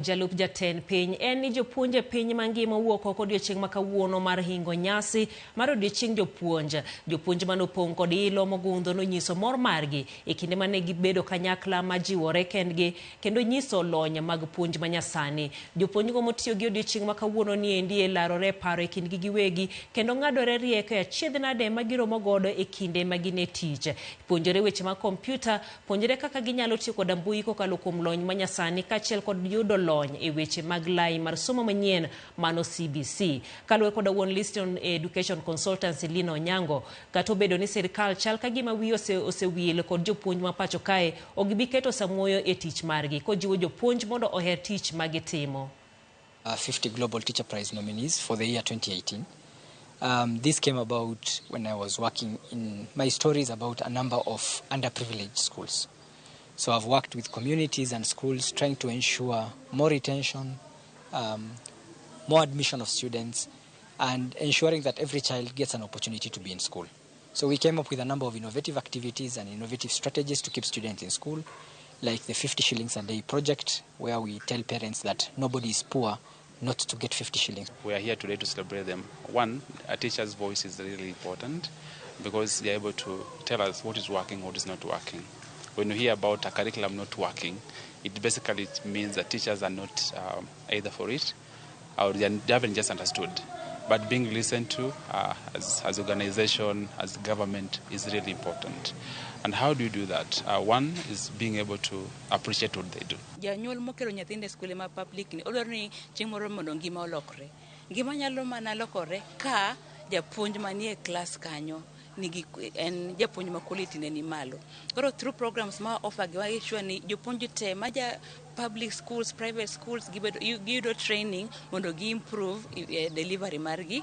Jalup jatend piny en ni jopuonj e piny mangima owuok oko odiochieng' ma kawuono mar hingo nyasi mar odiochieng' jopuonj. Jopuonj manopong' kod ilo mogundho nonyiso mor margi e kinde mane gibedo kanyakla majiwore kendgi kendo nyiso lony mag puonj manyasani. Jopuonjgo motiyo gi odiochieng' ma kawuono ni endi e larore e paro e kindgi giwegi kendo ng'adore rieko e achiedh nade ma giromo godo e kinde ma gin e tich. Puonjore weche mag kompyuta, puonjore kaka ginyalo tiyo koda mbui kokalo kuom lony manyasani kaachiel kod yudo lony e weche mag lai mar somo manyien mano CBC. Kaluwore koda wuon Liston Education Consultancy Lina Onyango, kata obedo ni sirkal chal ka gima wiye osewil kod jopuonj ma pacho kae, ok gibi keto samuoyo e tich margi, kojiwo jopuonj mondo oher tich ma gitimo. 50 Global Teacher Prize nominees for the year 2018. This came about when I was working in my stories about a number of underprivileged schools. So I've worked with communities and schools trying to ensure more retention, more admission of students, and ensuring that every child gets an opportunity to be in school. So we came up with a number of innovative activities and innovative strategies to keep students in school, like the 50 shillings a day project, where we tell parents that nobody is poor not to get 50 shillings. We are here today to celebrate them. One, a teacher's voice is really important because they're able to tell us what is working, what is not working. When you hear about a curriculum not working, it basically means that teachers are not either for it or they haven't just understood. But being listened to as organization, as government is really important. And how do you do that? One is being able to appreciate what they do. Janyuol mokelo nyathinde e skule ma public ni odwaro ni chieng' moro mondo ngima olokre. Ngima nyalo mana lokore ka japuonj manie klas kanyo nigi en japuonj ma quality ne ni malo. Koro through programs ma offer gi wa sure ni jopuonj te ma ja public schools, private schools gibedo giyudo training mondo gi improve delivery margi.